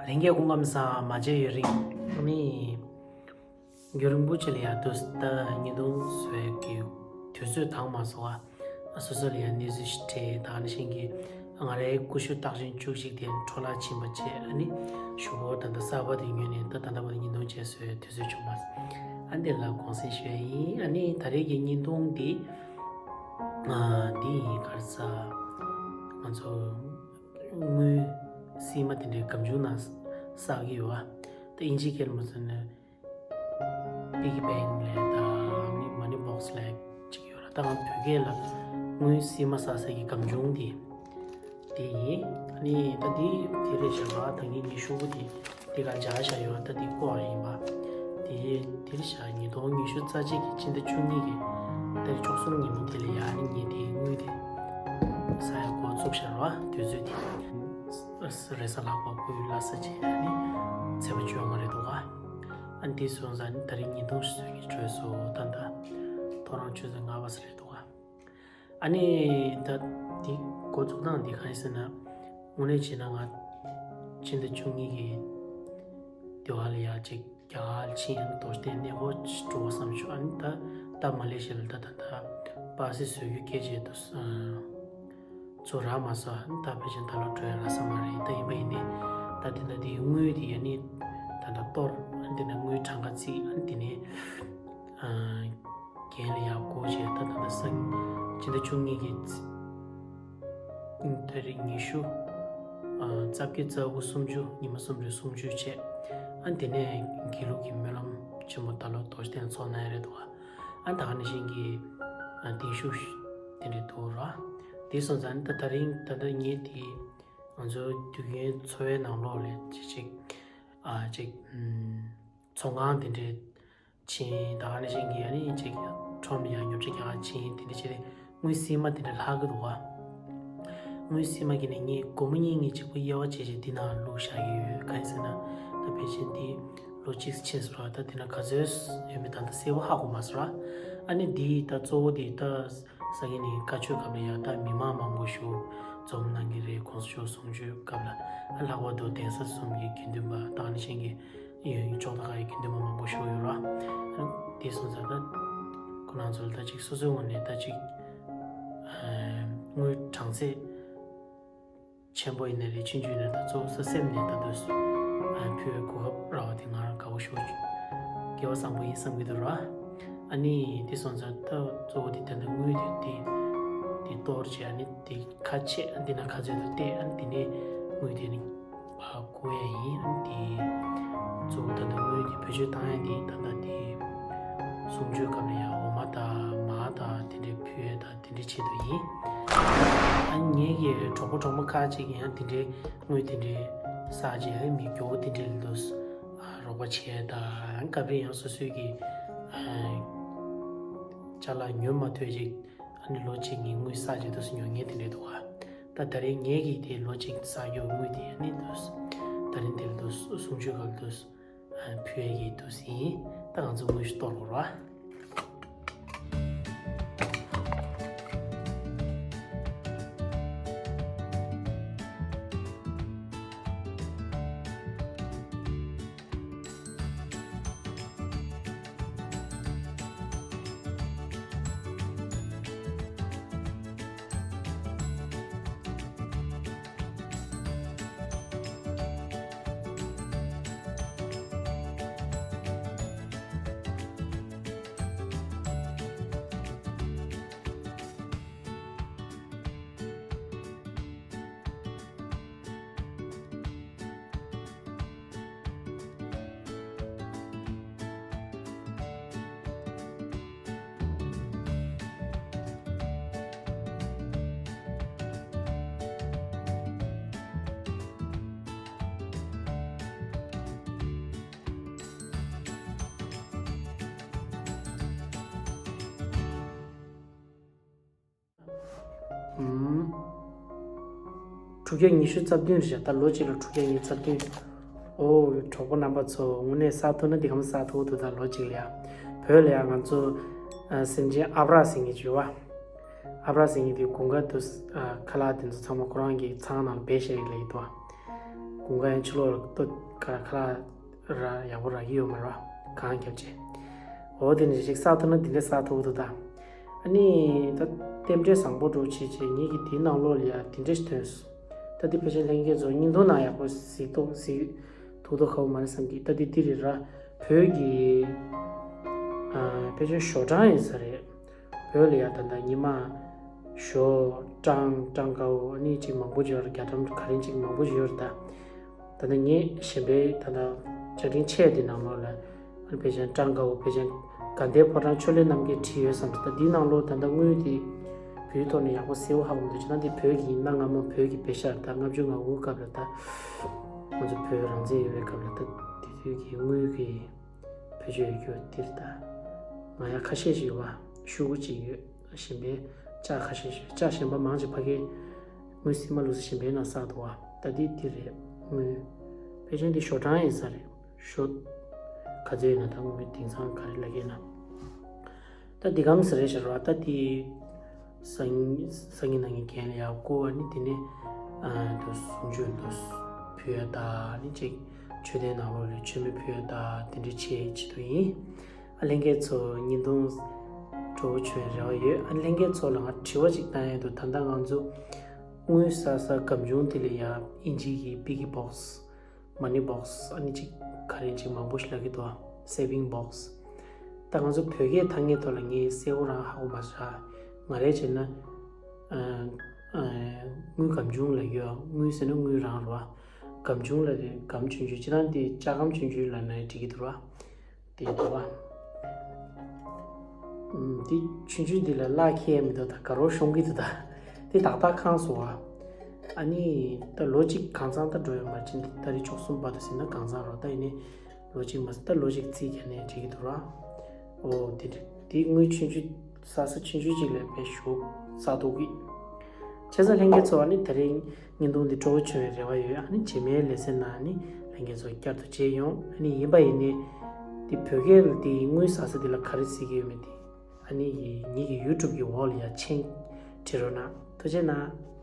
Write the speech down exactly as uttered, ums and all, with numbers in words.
ལྷན་རྒྱས་སྐུ་ཁམས་བཟང་། མ་མཇལ་ཡུན་རིང་། ཨ་ནི། རྒྱུན་རིང་པོ་ཅིག་ལ་ཡ་དུས་ད་བརྙན་ཐུང་བཟོ་ཡ་གི་དུས་ཚོད་འདང་མ་སོང་བ། སོ་སོ་ལ་ཡ་གནས་ཚུལ་ཞིག་འཕྲད་ད་ནི་ཤེས་ཀྱི། ང་རའི་ཀུ་ཤུ་རྟགས་ཅན་བཅུ་གཅིག་དེ་འཕྲོ་བརླག་ཕྱིན་པ་བཅས། ཨ་ནི་གཞུག་གུ་ད་ལྟ་གསར་པ་དེ་ཉོས་ནས་ད་ད་ལྟ་བར་དུ་བརྙན་ཐུང་བཅས་བཟོ་ཡ་དུས་ཚོད་བྱུང་མ་སོང་། ཨ་འདི་ལ་དགོངས་སེལ་ཞུ་ཡ་ཡིན། ཨ་ནི་ད་རེས་ཀྱི་བརྙན་ཐུང་འདི་ཨ་འདི་ཡིན། ག་རེ་ཟ། ང་ཚོ་དངུལ་སིལ་མ་དེ་འདྲའི་སྒམ་ཆུང་ནང་བསགས་ཀྱི་ཡོད་པ། ད་དབྱིན་ཇིའི་སྐད་ལ་མ་ཟེར་ན། Piggy bank ལབ་ད་ནི་money box ལབ་ཅིག་ཡོད་ར། ད་ང་བོད་སྐད་ལ་དངུལ་སིལ་མ་བསགས་ས་ཀྱི་སྒམ་ཆུང་དེ་དེ་ཡིན། ཨ་ནི་ད་དེ་དེ་རེད་བཞག་པ། ད་ངའི་ཉི་ཤུ་པོ་དེ་དེ་ག་འཇགས་བཞག་ཡོད། ད་དེ་བཀོག་ཡིན་པ། དེ་དེ་རེད་བཞག་ཉིས་སྟོང་ཉི་ཤུ་རྩ་གཅིག་གི་སྤྱི་ཟླ་བཅུ་གཉིས་ཀྱི་ད་རེས་བཅུ་གསུམ་ཉིན་མོ་དེ་ལ་ཡ་ནི་ངས་དེ་དངུལ་དེ་བསགས་ཡ་འགོ་བཙུགས་བཞག་ར། དུས་ཚོད་དེ་རེས་གཟའ་ལྷག་པ་སྐུའི་བླ་གཟའ་བྱས་ནི་ཚེས་པ་བཅོ་ལྔ་རེད་འདུག་ག་ཨ་ནི་དེ་སོང་ཙང་ནི་ད་རིང་ཉིན་ཐུང་ཞིག་བཟོས་ཀྱི་བྲོས་སོ། ད་ད་ཐོ་རངས་ཆུ་ཚོད་ལྔ་པ་ཙམ་རེད་འདུག་ག་ཨ་ནི་ད་དེ་འགོ་བཙུགས་སྟངས་འདི་གང་ཡིན་ཟེར་ན། དངོས་གནས་བྱས་ན་ང་སྤྱི་ཟླ་བཅུ་གཉིས་ཀྱི་དེ་བ་ལ་ཡ་ཅིག་རྒྱ་གར་ཕྱིན་ཡང་རྡོ་རྗེ་གདན་གནས་སྐོར་ཅིག་འགྲོ་བསམ་བྱུང་། ཨ་ནི་ད་ད་མ་ལེ་ཤི་ཡ་ལ་ད་ད་ད་པ་སེ་བཟོ་རྒྱུ་སྐད་ཆ་དུ་ཚོ་རག་མ་སོང་། ཨ་ནི་ད་ཕལ་ཆེར་ད་ལོ་འགྲོ་ཡ་རག་ས་མ་རེད། ད་ཡིན་པ་ཡིན་ཏེ་ད་དེ་ད་དེའི་དངུལ་དེ་ཡ་ནི་ད་ད་གཏོར། ཨ་ནི་དེ་ན་དངུལ་གྲངས་ཀ་བརྩིས། ཨ་ནི་དེ་ནས་རྒན་ལ་ཡག་སྒོ་བྱས། ད་ད་ད་སང་སྤྱི་ཟླ་བཅུ་གཉིས་ཀྱི་ཚེས་ད་རེས་ཉི་ཤུ་རྩ་བརྒྱད་རྩ་དགུ་སུམ་ཅུ་ཉི་མ་གསུམ་རེ་སུམ་ཅུ་བྱས། ཨ་དེ་ནས་དགེ་ལུགས་ཀྱི་སྨོན་ལམ་ཆེན་མོ་ད་ལོ་རྡོ་རྗེ་གདན་ཚོགས་གནང་ཡ་རེད་འདུག་ཨ་ད་ག་ནང་བཞིན་གྱི་ཨ་བརྟན་བཞུགས་དེ་འདྲ་འདུག་ར། དེ་སོང་ཙང་ད་ད་རིང་ད་ལྟ་ངས་དེ་ང་ཚོའི་དུས་རྒྱུན་འཚོ་བའི་ནང་ལོགས་ལ་ཅིག་ཅིག་ཨ་ཅིག་ཚོང་ཁང་དེ་འདྲའི་ཕྱིན། ད་ག་ནང་བཞིན་གྱི་ཨ་ནི་ཅིག་ཁྲོམ་ཡ་ཉོ་ཆ་རྒྱག་ག་ཕྱིན། དེ་འདྲ་བྱས་ཏེ་དངུལ་སིལ་མ་དེ་འདྲ་ལྷག་གི་འདུག་ག་དངུལ་སིལ་མ་གི་ནས་ངས་སྒོར་མོ་གཉིས་གཉིས་གཅིག་པུ་དབྱེ་བ་བྱས་བྱས་འདི་ནང་བླུགས་བཞག་གི་ཡོད། གང་ཡིན་ཟེར་ན་ད་ཕལ་ཆེར་འདི་ལོ་གཅིག་ཕྱིན་སོང་ར། ད་འདི་ན་ག་ཚོད་ཡོད་མེད་ད་ལྟ་གསལ་པོ་ཧ་གོ་མ་སོང་ར། ཨ་ནི་འདི་ད་གཙོ་བོ་འདི་ད་ས་གི་ནས་བཀའ་ཆོས་སྐབས་ལ་ཡ་ད་མི་མང་མང་པོ་ཞིག་འཛོམས་གནང་གི་རེད། གོང་ས་མཆོག་གསུང་ཆོས་སྐབས་ལ་ཨ་ལྷག་པར་དུ་གདན་ས་གསུམ་གྱི་དགེ་འདུན་པ་ད་ག་ནང་བཞིན་གྱི་ཡོད། ཕྱོགས་མཐའ་ཁག་གི་དགེ་འདུན་པ་མང་པོ་ཞིག་ཡོད་ར། ཨ་ནི་དེ་སོང་ཙང་ད་ཁོ་རང་ཚོ་ལ་ད་ཅིག་སོ་སོའི་ངོས་ནས་ད་ཅིག་ཨ་དངུལ་གྲངས་ཚད་ཆེན་པོ་ཡིན་ནའི་རེད། ཆུང་ཆུང་ཡིན་ནའི་ད་གཙོ་བོ་སེམས་ནས་ད་དུས་སུ་ཨ་ཕུལ་བའི་གོ་སྐབས་རག་པ་དེ་ང་རང་དགའ་པོ་ཞེ་པོ་སྐལ་བ་བཟང་པོ་ཡིན་བསམ་གྱི་འདུག་ར། ཨ་ནི་དེ་སོང་ཙང་ད་གཙོ་བོ་དེ་ད་ལྟ་དངུལ་དེ་དེ་དེ་གཏོར་བྱས། ཨ་ནི་དེ་ཁ་ཕྱེ། ཨ་འདི་ན་ག་ཚོད་འདུག་བལྟས། ཨ་ནི་དེ་ནས་དངུལ་དེ་ནི་ཨ་བསྐུར་ཡ་ཡིན། ཨ་ནི་དེ་གཙོ་བོ་ད་ལྟ་དངུལ་དེ་བེད་སྤྱོད་བཏང་ཡ་དེ་ད་ལྟ་དེ་གསུང་ཆོས་སྐབས་ལ་ཡ་འོ་མ་དང་མར་དང་དེ་འདྲའི་ཕུལ་ཡ་དང་དེ་འདྲའི་ཆེད་དུ་ཡིན། ཨ་ངེད་ཀྱི་གྲོགས་པོ་གྲོགས་མོ་ཁག་ཅིག་ཡང་དེ་འདྲའི་དངུལ་དེ་འདྲའི་བསགས་རྗེས་ཨ་མི་སྐྱོ་བོ་དེ་འདྲའི་ལུས་རོགས་པ་བྱས་དང་། སྐབས་རེ་ཡང་སོ་སོའི་གི་ཅ་ལག་ཉོ་མ་ཐུབ་ཅིག་ཨ་ནི་ལོ་གཅིག་གི་དངུལ་བསགས་རྗེས་དུས་སུ་ཉོ་མཁན་དེ་འདྲའི་འདུག་ག་ད་ད་རེས་ངེད་ཀྱི་དེ་ལོ་གཅིག་བསགས་རྒྱུ་དངུལ་དེ་ཨ་ནི་དུས་ད་རིང་དེ་ལ་དུས་གསུང་ཆོས་སྐབས་དུས་ཕུལ་ཡས་ཀྱི་དུས་ཡིན། ད་ང་ཚོ་དངོས་གཞི་གཏོར་དགོས་ར། ཨུམ། དྲུག་བརྒྱ་ཉི་ཤུ་རྩ་བདུན་རེད་བཞག་ད་ལོ་གཅིག་ལ་དྲུག་བརྒྱ་ཉི་ཤུ་རྩ་བདུན། ཨོ། གྲོགས་པོ་རྣམ་པ་ཚོ་དངོས་གནས་བསགས་ཐུབ་ན་འདི་གམ་བསགས་ཐུབ་འདུག་ད་ལོ་གཅིག་ལ་ཡ། བོད་ལ་ཡ་ང་ཚོ་ཨ་སེམས་ཅན་ཨ་བྲ་ཟེར་མཁན་ཅིག་ཡོད་པ། ཨ་བྲ་ཟེར་མཁན་དེ་དགུན་ཁ་དུས་ཨ་ཁ་ལག་དེ་ཚོ་ཚང་མ་ཁོ་རང་གི་ཚང་ནང་ལ་སྦས་བཞག་ཡོད་ལབ་ཀྱི་འདུག་དགུན་ཁ་ཡང་ཕྱི་ལོགས་ལ་ལྟོ་ཁ་ཁ་ལག་ར་ཡག་པོ་རག་གི་ཡོད་མ་རེད་བ། གངས་རྒྱབ་བྱས། འོ་དེ་ནས་ཅིག་བསགས་ཐུབ་ན་དེ་འདྲས་བསགས་ཐུབ་འདུག་ད། ཨ་ནི་ད་རྟེན་འབྲེལ་བཟང་པོ་འགྲོ་བྱེད་ཅེས་ངེད་ཀྱིས་དེའི་ནང་ལོགས་ལ་ཡ་དེ་འདྲས་ཞིག་ཐོན་སོང་། ད་དེ་ཕལ་ཆེར་ལྷན་རྒྱས་ཚོ་བརྙན་ཐུང་ནང་ཡག་པོ་གཟིགས་ཐུབ་གཟིགས་ཐུབ་ཐུབ་ཁ་བོ་མ་རེད་བསམ་གི། ད་དེ་དེ་རེད་ར། བོད་ཀྱི་ཨ་ཕལ་ཆེར་ཞོ་སྦྲང་ཡིན་ས་རེད། བོད་ལ་ཡ་ད་ལྟ་ཉི་མ་ཞོ་སྦྲང་སྦྲང་དཀར་པོ་ཨ་ནི་ཅིག་མང་པོ་ཅིག་ཡོད་རེད། རྒྱ་གྲམ་ག་རེ་ཅིག་མང་པོ་ཅིག་ཡོད་རེད་ད། ད་ལྟ་ངས་གཞན་པའི་ད་ལྟ་བཅའ་ཁྲིམས་ཆེ་དེ་ནང་ལོགས་ལ་ཨ་ནི་ཕལ་ཆེར་སྦྲང་དཀར་པོ་ཕལ་ཆེར་དགའ་ལྡན་ཕོ་བྲང་ཕྱོགས་ལས་རྣམ་རྒྱལ་བྲིས་ཡོད་བསམ། ད་འདིའི་ནང་ལོགས་ད་ལྟ་དངུལ་དེ་བོད་ཐོག་ནས་ཡག་པོ་གསལ་པོ་ཧ་གོ་མི་འདུག་བྱས་ན་འདི་བོད་ཀྱི་གནའ་སྔ་མོ་བོད་ཀྱི་བེ་ཤ་ད་ལྔ་བཅུ་ང་དགུ་སྐབས་ལ་ད་ང་ཚོ་བོད་རང་བཙན་ཡོད་པའི་སྐབས་ལ་ད་དེ་དུས་ཀྱི་དངུལ་གྱི་བེད་སྤྱོད་ཡོད་རྒྱུ་དེ་རེད་ད། ང་ཡ་ཁ་ཤས་ཤིག་ཡོད་པ། ཤོག་གུ་གཅིག་ཡོད། གཞན་པའི་ལྕགས་ཁ་ཤས་ཤིག་ལྕགས་གཞན་པ་མང་ཆེ་ཕ་གིའི་དངུལ་སིལ་མ་བླུགས་ས་གཞན་པའི་ནང་བསགས་འདུག་བ། ད་འདི་འདི་རེད་དངུལ། ཕལ་ཆེར་འདི་ཞོ་སྦྲང་ཡིན་ས་རེད། ཞོ་ག་ཚོད་ཡིན་ན་ད་དངུལ་དེང་སང་ག་རེ་ལབ་ཀྱི་ཡིན་ན། ད་འདི་གམ་ས་རེད་ཤར་བ་ད་འདི། སང་སང་ཉིན་གནངས་ཉིན་གན་ལ་ཡར་བསྐུར་བ་ནི་དེ་ནས་ཨ་དུ་གསུང་ཆོས་དུ་ཕུལ་ཡ་ད་ནི་ཅིག་ཆོས་སྡེ་ནང་ལོགས་ལ་མཆོད་མེ་ཕུལ་ཡ་ད་དེ་འདྲའི་ཆེད་ཆེད་དུ་ཡིན། ཨ་ལྷན་རྒྱས་ཚོ་བརྙན་ཐུང་སྤྲོ་བོ་བྱུང་བའི་རེ་བ་ཡོད། ཨ་ལྷན་རྒྱས་ཚོ་ལ་ང་དྲི་བ་ཅིག་བཏང་ཡ་འདུག་ད་ལྟ་ང་ཚོ་དངུལ་བསགས་ས་སྒམ་ཆུང་དེ་ལ་ཡ་ཨིན་ཇི་གི་piggy box money box ཨ་ནི་ཅིག་ག་རེ་ཅིག་མང་པོ་ཞིག་ལབ་ཀྱི་འདུག saving box ད་ང་ཚོ་བོད་སྐད་ཐ་སྙད་ཐོག་ལ་ངས་གསལ་པོ་རང་ཧ་གོ་མ་ཤག་ང་རེ་བྱས་ན་ཨ་ཨ་དངུལ་སྒམ་ཆུང་ལབ་ཀྱི་ཡོད། དངུལ་ཟེར་ན་དངུལ་རང་རེད་བ། སྒམ་ཆུང་ལབ་དུས་སྒམ་ཆུང་ཆུང་སྤྱིར་བཏང་དེ་ལྕགས་སྒམ་ཆུང་ཆུང་ལབ་ན་འགྲིག་གི་འདུག་ར། དེ་འདུག་བ། ཨུམ། དེ་ཆུང་ཆུང་འདི་ལ་གླ་འཁེལ་མི་འདུག་ད་དགའ་རོགས་ཤོང་གི་འདུག་ད་དེ་ཏག་ཏག་ཁེངས་སོང་བ། ཨ་ནི་ད་ལོ་གཅིག་གང་ཚང་ད་འགྲོ་ཡོད་མ་རེད། ཅི་འདི་ད་རེས་བཅུ་གསུམ་བར་དུ་ཟིན་ན་གང་ཚང་རོགས་ད་ཡིན་ནའི་ལོ་གཅིག་མ་ཟིན་ད་ལོ་གཅིག་རྩིས་བརྒྱབ་ནས་འགྲིག་གི་འདུག་ར། ཨོ་དེ་དེ་དངུལ་ཆུང་ཆུང་བསགས་ས་ཆུང་ཆུང་ཅིག་ལས་དཔེ་ཞོ་བསགས་འདུག་གི། བྱས་ཙང་ལྷན་རྒྱས་ཚོ་ཨ་ནི་དེ་རིང་བརྙན་ཐུང་འདི་སྤྲོ་བོ་བྱུང་བའི་རེ་བ་ཡོད། ཨ་ནི་རྗེས་མའི་ལེ་ཚན་ནང་ཨ་ནི་ལྷན་རྒྱས་ཚོ་བསྐྱར་དུ་མཇལ་ཡོང་། ཨ་ནི་ཡིན་པ་ཡིན་ནའི་འདི་བོད་སྐད་ལ་འདི་དངུལ་བསགས་ས་འདི་ལ་ག་རེ་ཟེར་གྱི་ཡོད་མེད་འདི་ཨ་ནི་ངེད་ཀྱི་ཡུ་ཊུབ་ཀྱི་འོག་ལ་ཡ་མཆན་བྲིས་རོགས་གནང་། ཐུགས་རྗེ་གནང་།